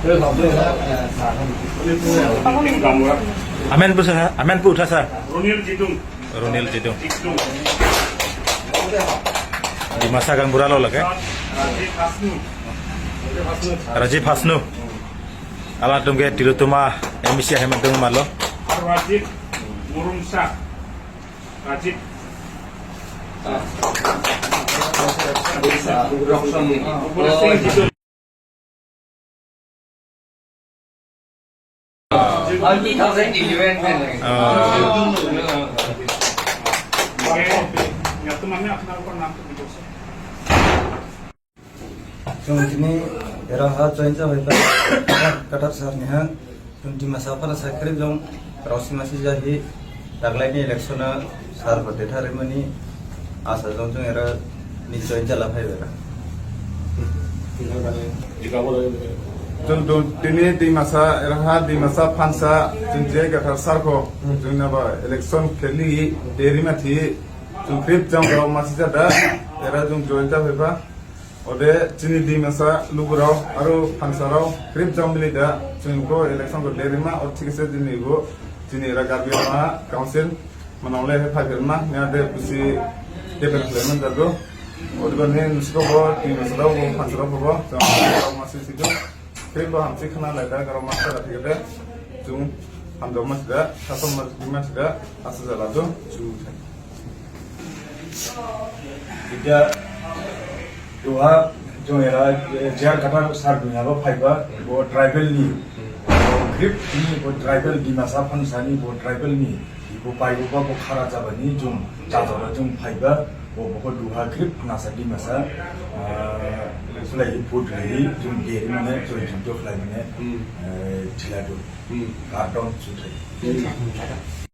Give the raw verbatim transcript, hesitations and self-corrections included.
Amen pu sa, amen pu utha sa. Ronil Jidung. Ronil Jidung. Jidung. Dimasa gaonbura lo lage. Rajiv Hasnu. Rajiv Hasnu. Ala tungge Tilutuma M C hemen tung malo. Rajiv Murumsa. Rajiv. Jung dini era ha join jabai ba, Kathar sir ni ha, jung Dimasa Phanasa khrip jung, raosi masi jahi, daglai ni election ha, sir bo detharimani, asa jung jung era ni join jala phaiba era. Jung, jung dini Dimasa era ha, Dimasa Phanasa, jung je Kathar sir kho, jung naba election kheli, deri mathi, jung khrip jung rao masi jada, era jung join jabai ba, Ode chini Dimasa lugurao aro Phansarao khrip jang mili da chini bo election kho derima, o thik se chini bo chini era Karbi Anglong council manang le he phaiphirma niya de busi depend khlaiman jadu. Odebani nisi kho bo Dimasarao bo Phansarao kho bo jang masi sidu. Khrip bo hamsi khna lai da garo masa da thik de. Jung hamjao masi da, sasom masi da, asa jala du. Jung thai. Ida duha jung era, eh, J R Kathar sir duha bo phaiba, bo tribal ni, bo khrip ni, bo tribal Dimasa Phanasa ni, bo tribal ni, bo phaiba bo khara jabani jung, jajora jung phaiba, bo, bo duha khrip nasa Dimasa, eh, sulai hi vote ri, jung deri mane, jung jung jung khlai mane, eh, thiladu. Kardom juthai.